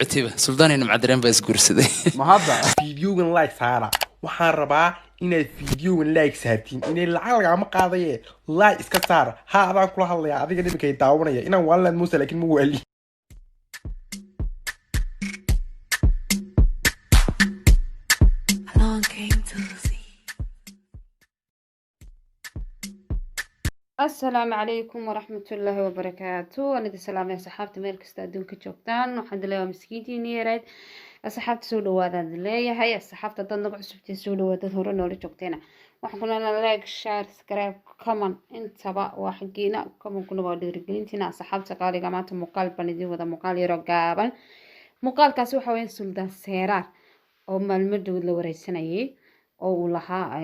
Socotayba Suldaan iyo Nimcadareen baa isguursaday. Ma hadda? Fiidiyogan like saara. Waxaan rabaa inaad fiidiyogan like saartiin. Inay lacag lagama qaadaye, like iska saar. Ha, adaan kula hadlaya adiga dhiminkay daawanaya inaan waalinad muusa, laakiin ma waali. Along came to see. Asalaamu calaykum waraxmatullaahi wabarakaatu. Waan idin salaamay asxaabta meel kasta adduunka joogtaan. Waxaan idin leeyahay miskiintiini yareed, asxaabta soo dhawaadaan idin leeyahay. Asxaabta dad nagu cusubtiin soo dhawaad, dad hore noola joogteena waxaan ku leenahay like, share, subscribe, comment, intaba waa xaggiina, commentkuna waa dhiirigelintiina. Asxaabta qaaliga, maanta muuqaal baan idin wada, muuqaal yaroo gaaban. Muuqaalkaasi waxa weeye Suldaan Seeraar oo maalmo dhow la wareysanayay oo uu lahaa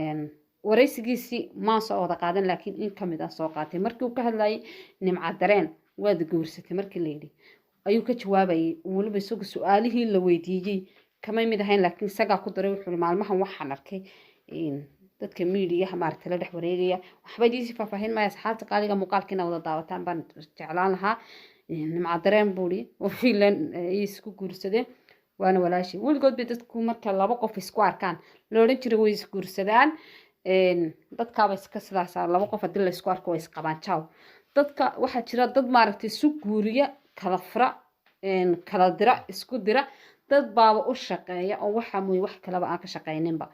wareysigiisii maan soo wada qaadan, laakiin in kamid ah soo qaatay. Markii uu ka hadlayay Nimca Dareen waad guursatay markii la yidhi ayuu ka jawaabayay. Weliba isagu su-aalihii la weydiiyey kamay mid ahayn, laakiin isagaa ku daray. Wuxuu maalmahan waxaan arkay dadka miidiyaha maaragtay la dhex wareegaya. Waxba idiin faahfaahin maya, asxaabta qaaliga, muuqaalka inaad wada daawataan baan jeclaan lahaa. Nimca Dareen buuri oo Finland ay isku guursadeen, waana walaashii. Weligood bay dadku marka laba qof isku arkaan la odhan jiray way isguursadaan. Dadkaaba iska sidaasa, laba qof haddii la isku arko way isqabaan jaw. Dadka waxaa jira dad maaragtay isu guuriya, kala fura, kala dira, isku dira. Dad baaba u shaqeeya oo waxa mooye wax kaleba aan ka shaqayninba.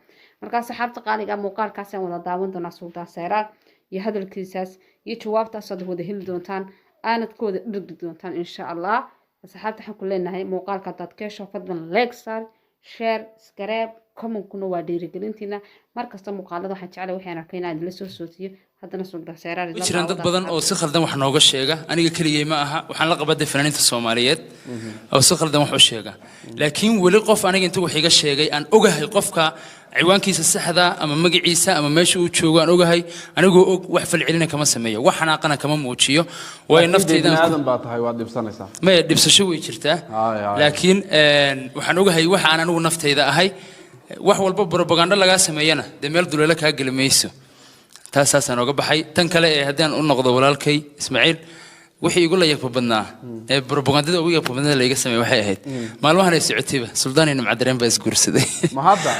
Markaa asxaabta qaaliga, muuqaalkaasaan wada daawan doonaa, Suldaan Seeraar iyo hadalkiisaas iyo jawaabtaasaad wada heli doontaan, aanad ku wada dhirgi doontaan insha Allah. Asxaabta waxaan ku leenahay muuqaalka haddaad ka hesho fadlan like saar, share, subscribe, commentkuna waa dhiirigelintiina. Markasta muuqaalada waxaan jeclay waxaan arkay inaan idinla soo sootiyo. Haddana Suldaan Seeraar Way jiraan dad badan oo si khaldan wax nooga sheega. Aniga keligay ma aha, waxaan la qabaday fanaaniinta Soomaaliyeed oo si khaldan wax u sheega. Laakiin weli qof aniga intuu wax iga sheegay aan ogahay qofka ciwaankiisa saxda ama magaciisa ama meesha uu joogo aan ogahay, anigoo og wax falcelina kama sameeyo, wax xanaaqana kama muujiyo, waayo naftaydan Aadan baa tahay, waad dhibsanaysaa. Maya, dhibsasho way jirtaa. Haay, haay. Laakiin waxaan ogahay waxa aan anigu naftayda ahay. Wax walba propaganda lagaa sameeyana dee meel duleelo kaa geli mayso. Taas saasaan oga baxay. Tan kale ee haddaan u noqdo walaalkay Ismaaciil, wixii igu la yaqba badnaa ee propagandada ugu yaqba badnaa la iga sameeyey waxay ahayd maalmahan ay socotayba Suldaan iyo Nimcadareen baa isguursaday. Ma hadda?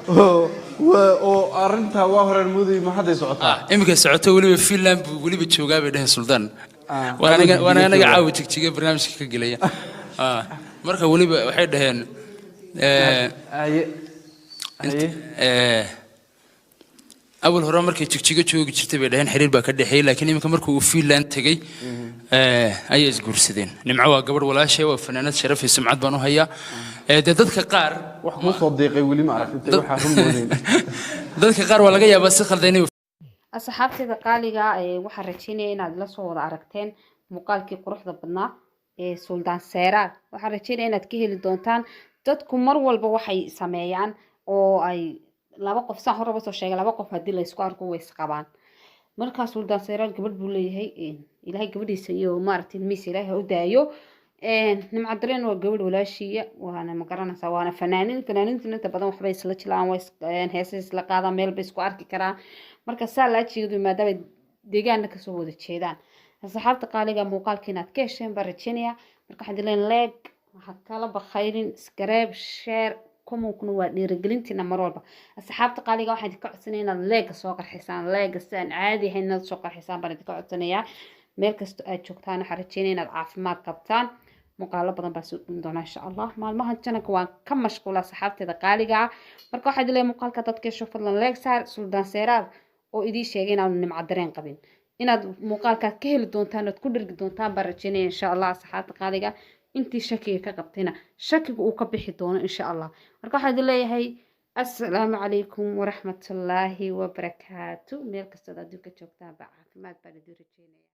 Oo arrintaa waa horeen moodayay, ma hadday socotaa? Iminka socoto, weliba Finland buu weliba joogaa bay dheheen Suldaan. Waana aniga caawa Jigjiga barnaamijka ka gelaya. Marka weliba waxay dhaheen Haye haye. Awal hore markay Jigjigo joogi jirtay bay dhaheen xiriir baa ka dhexeeyey, laakiin iminka markuu uu Finland tegey ayay isguursadeen. Nimco waa gabadh walaashay, waa fanaanad, sharaf iyo sumcad baan u hayaa. Dee dadka qaar wax kuu soo diiqay weli ma aragtay intay waxaa run moodayn. Dadka qaar waa laga yaabaa si khaldan inay Asxaabtayda qaaliga, waxaan rajeynaya inaad la soo wada aragteen muuqaalkii quruxda badnaa ee Suldaan Seeraar. Waxaan rajeynaya inaad ka heli doontaan. Dadku mar walba waxay sameeyaan oo ay laba qof, saan horeba soo sheegay, laba qof haddii la isku arko way isqabaan. Markaa Suldaan Seeraar gabadh buu leeyahay, Ilaahay gabadhiisa iyo maaragtay ilmihiisa Ilaahay ha u daayo. Nimca Dareen waa gabadh walaashiiya, waana ma garanaysaa, waana fanaanin. Fanaaniintuna inta badan waxbay isla jilaan, way heesay isla qaadaan, meel bay isku arki karaan. Marka saa laa jeedo maadaama deegaana kasoo wada jeedaan. Asxaabta qaaliga, muuqaalka inaad ka hesheen baan rajeynaya. Marka waxaan idin leeyahay like waxaad kala bakhayrin, subscribe, share, commentkuna waa dhiirigelintiina mar walba. Asxaabta qaaliga, waxaan idinka codsanaya inaad like-ga soo qarxisaan, like-ga si aan caadi ahayn inaad soo qarxisaan baan idinka codsanayaa. Meel kasta aad joogtaan waxaan rajeynaya inaad caafimaad qabtaan. Muuqaalo badan baa soo dhun doonaa insha Allah. Maalmahan jananka waan ka mashquula, asxaabteeda qaaliga ah. Marka waxaa idin leeyahay muuqaalka dadka hesho fadlan like saar. Suldaan Seeraar oo idiin sheegay inaanu Nimco Dareen qabin, inaad muuqaalkaad ka heli doontaan ood ku dhergi doontaan baan rajeynaya insha Allah. Asxaabta qaaliga, intii shakiga ka qabtayna shakiga uu ka bixi doono insha Allah. Marka waxaa idin leeyahay assalaamu calaykum waraxmatullaahi wabarakaatu. Meel kastood adduunka joogtaan ba caafimaad baan idin rajeynaya.